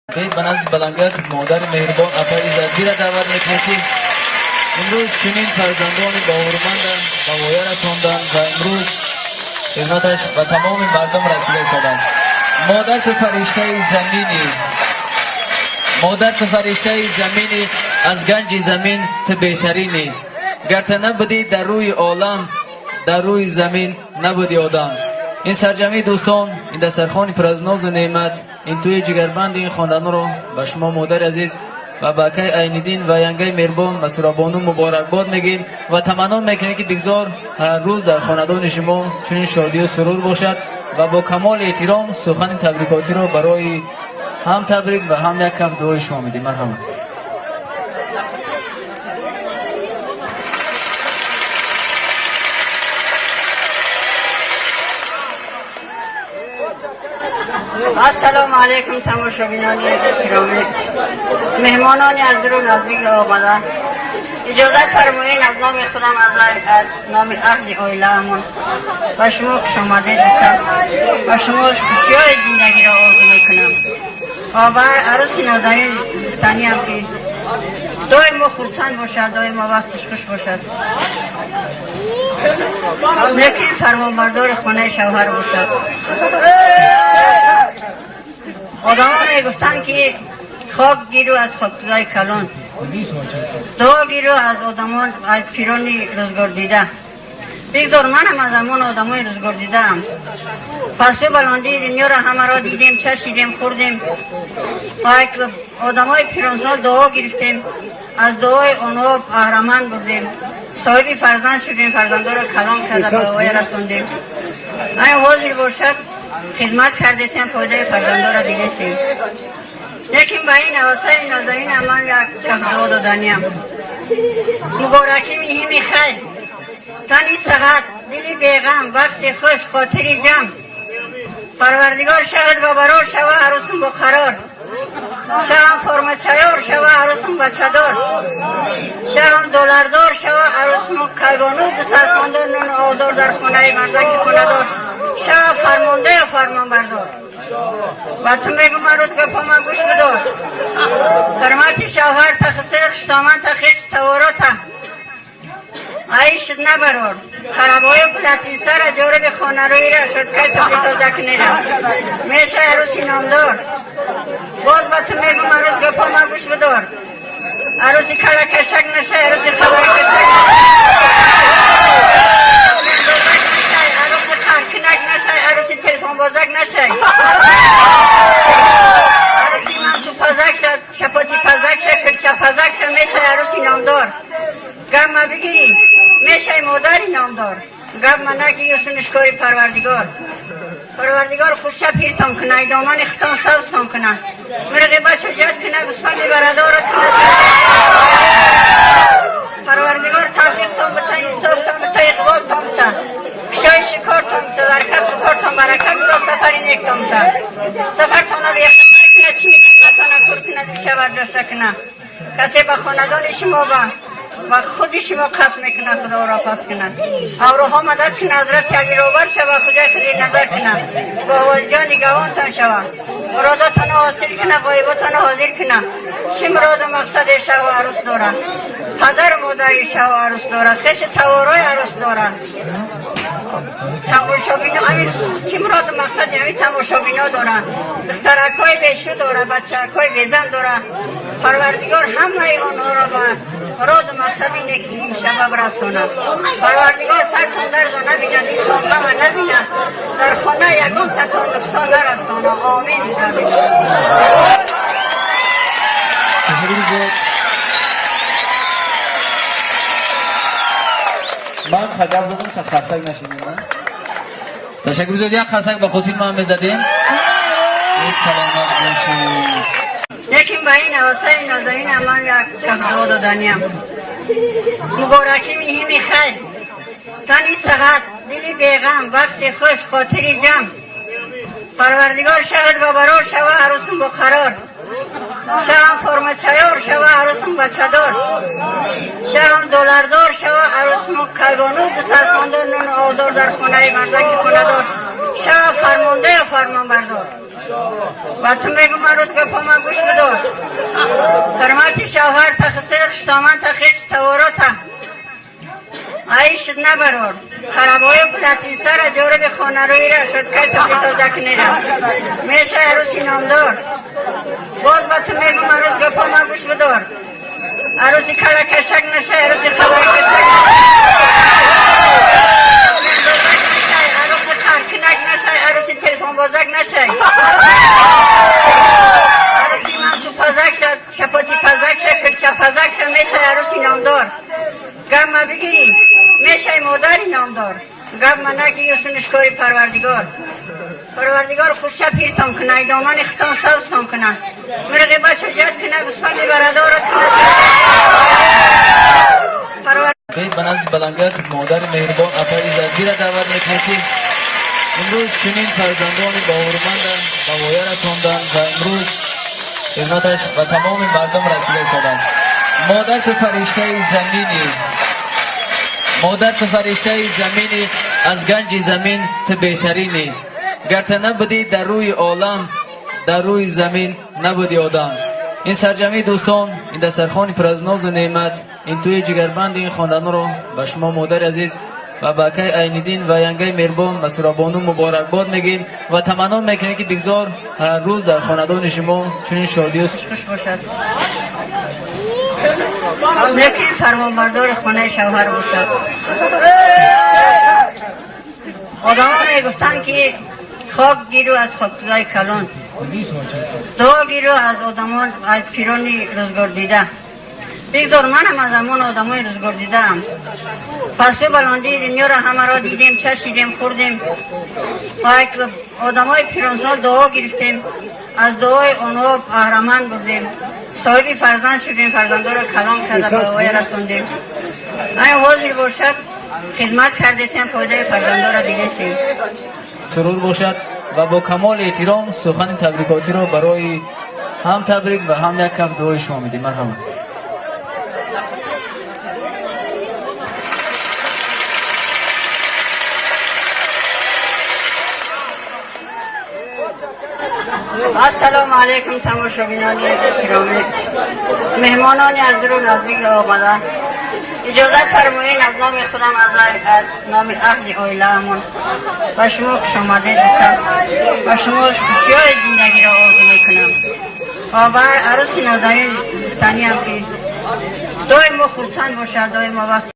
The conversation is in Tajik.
Ба назди баландгак модари меҳрибон апаи Иззатбира даъват мекунем, ки имрӯз чунин фарзандони боварманда ба воя расонданд ва имрӯз хидматаш ба тамоми мардум расида истодааст. Модар, ту фариштаи заминӣ, модар, ту фариштаи заминӣ, аз ганҷи замин ту беҳтаринӣ. Гар ту набудӣ дар рӯи олам, дар рӯи замин набудӣ одам. Ин сарҷамъи дӯстон, ин дастархони пур аз нозу неъмат, ин тӯи ҷигарбанди ин хонданро ба шумо, модари азиз, ва ба акаи Айниддин ва янгаи меҳрибон Масурабону муборакбод мегӯем ва таманно мекунем, ки бигзор ҳар рӯз дар хонадони шумо чунин шодию сурур бошад ва бо камоли эҳтиром сухани табрикотиро барои ҳам табрик ва ҳам як каф дуои шумо медиҳем. Марҳамат. Ассалому алайкум, тамошобинони гиромӣ, меҳмонони аз дуру наздик омада. Иҷозат фармоед, аз номи худам, аз номи аҳли оилаамон ба шумо хушомадед гуфтам, ба шумо хушиҳои зиндагиро орзу мекунам ва ба арӯси нозанин гуфтаниам, ки доимо хурсанд бошад, доимо вақташ хуш бошад, лекин фармонбардори хонаи шавҳар бошад. Одамон мегуфтанд, ки хок гиру аз хокдои калон, дуо гиру аз одамон, аз пирони рӯзгордида. Бигзор манам аз ҳамон одамои рӯзгордидаам. Пасту баландии дунёро ҳамаро дидем, чашидем, хӯрдем, одамои пиронсол дуо гирифтем, аз дуои онҳо баҳраманд будем, соҳиби фарзанд шудем, фарзандоро калон карда ба воя расондем. Ай ҳозир бошад, хизмат кардесем, фоидаи фарзандоро дидесем. Лекин ба ин ҳавасаи нозанина ман як каф дуо доданиям. Муборакӣ муҳими хайр, тани саҳат, дили беғам, вақти хуш, хотири ҷамъ. Парвардигор шаҳд ба барор шава, арӯсум бо қарор шавам, формачаёр шава, арӯсум бачадор шавам, доллардор шава, арӯсуму кайвону дусархондор, нуну одор, дар хонаи мардаки хонадор шава, фармондаю фармонбардор. Ба ту мегум, арӯс, гапома гӯш бидор. Ҳурмати шавҳар та, хисаи хуштоман та, хеч таворота айшд набарор, харабои платинсара, ҷориби хонарӯира, шоткаи тухли тозакунира, мешай арӯси номдор. Боз ба ту мегум, арӯс, гапома гӯш бидор. Арӯси калакашак нашай, арӯси хабаркашак нашай, арӯси қаркунак нашай, арӯси телефонбозак нашай, арӯси мантупазак ша, чапотипазак ша, кирчапазак ша, мешай арӯси номдор. Гап ма бигирӣ, мешай модари номдор. Гап ма нагирӣ, устунишкори Парвардигор. Парвардигор хушша пиртон куна, домани хитон сабзтон куна, мирғи бачу ҷад куна, гӯсфанди барадорат куна. Парвардигор тавфиқтон бита, инсофтон бита, иқболтон бита, кушоиши кортон бита, дар касбу кортон баракат бида, сафари нектон бита, сафартона бехатар куна, чими натона кур куна, дилша бардошта куна. Касе ба хонадони шумо ба худи шумо қасд мекунад, Худоро пас кунад, авруҳо мадад кунад, ҳазрати Али робар шава, хуҷаи худи назар кунад, бо волиҷон нигаҳонтон шава, муродотонро ҳосил кунад, ғоиботонро ҳозир кунад. Чӣ муроду мақсаде шаву арӯс дорад, падару модари шаву арӯс дорад, хешу таворои арӯс дорад, тамошобино чӣ муроду мақсади ҳамин тамошобино дорад, духтаракҳои бешу дорад, бачаакҳои безан дорад. Парвардигор ҳамаи онҳоро ба муроду мақсади неки имшаба расонад. Парвардигор сартон дардо набинад, дилтон ғама набинад, дар хона ягон татон нуқсон нарасона. Омин. Ман гап задам, қарсак нашидем. Ташаккур зиёд. Як қарсак ба хотири ман мезадем. Саломат бошед. Лекин ба ин ҳавасаи нозанина ман як каф дуо доданиям. Муборакӣ муҳими хайр, тани саҳат, дили беғам, вақти хуш, хотири ҷамъ. Парвардигор шаҳд ба барор шава, арӯсум бо қарор шавам, формачаёр шава, арӯсум бачадор шавам, доллардор шава, арӯсуму кайвону дусархондор, нуну одор, дар хонаи мардаки хонадор. Шава фармонда ё фармонбардор. Ба ту мегӯм арӯс гапома гӯш бидор. Ҳурмати шавҳар та хисаи хуштоман та хеч таворота. Айшд набарор. Харабою платинсара ҷориби хонарӯира шудкай топи тоза кунера. Мешай арӯси номдор. Боз ба ту мегӯм арӯс гапома гӯш бидор. Арӯси калакашак нашай, арӯси хабаркашак нашай, арӯси қаркинак нашай, арӯси телефонбозак нашай. Арӯси мантупазак ша, чапотипазак ша, кирчапазак ша, мешай арӯси номдор. Гап ма бигирӣ, мешай модари номдор. Гап ма нагирӣ, устунишкори Парвардигор. Парвардигор хушша пиртон куна, домани хитон сабзтон куна. Мирғи бачо ҷад куна, гӯсфанди барадорат куна. Ба назди балангард модари меҳрубон апаи Иззатдира даъват мекунем, ки имрӯз чунин фарзандони боварманда ба воя расонданд ва имрӯз хидматаш ба тамоми мардум расида истодааст. Модар ту фариштаи заминӣ, модар ту фариштаи заминӣ, аз ганҷи замин ту беҳтаринӣ. Гар ту набудӣ дар рӯи олам, дар рӯи замин набудӣ одам. Ин сарҷамъи дӯстон, ин дастархони пур аз нозу неъмат, ин тӯи ҷигарбанди ин хонданро ба шумо модари азиз ва ба акаи Айниддин ва янгаи меҳрубон ва Сурабону муборакбод мегӯем ва таманно мекунем, ки бигзор ҳар рӯз дар хонадони шумо чунин шодию хуш бошад. Лекин фармонбардори хонаи шавҳар бошад. Одамо мегуфтанд, ки хок гиру аз хокдои калон, дуо гиру аз одамон, аз пирони рӯзгор дида. Бигзор манам аз ҳамон одамои рӯзгор дидаам. Пасту баландии дунёро ҳамаро дидем, чашидем, хӯрдем. Ва одамои пиронсол дуо гирифтем, аз дуои онҳо баҳраманд будем. Соҳиби фарзанд шудем, фарзандоро калон карда ба воя расондем. Ай ҳозир бошад, хизмат кардесем, фоидаи фарзандоро дидесем. Сурур бошад ва бо камоли эҳтиром сухани табрикотиро барои ҳам табрик ва ҳам як каф дуои шумо медиҳем. Марҳамат. Ассалому алайкум тамошобинони гиромӣ, меҳмонони аз дуру наздик омада. Иҷозат фармоед аз номи худам, аз номи аҳли оилаамон ба шумо хушомадед гуфтам, ба шумо хушиҳои зиндагиро орзу мекунам. Ва ба арӯси нозанин гуфтаниам, ки доимо хурсанд бошад, доимо вақт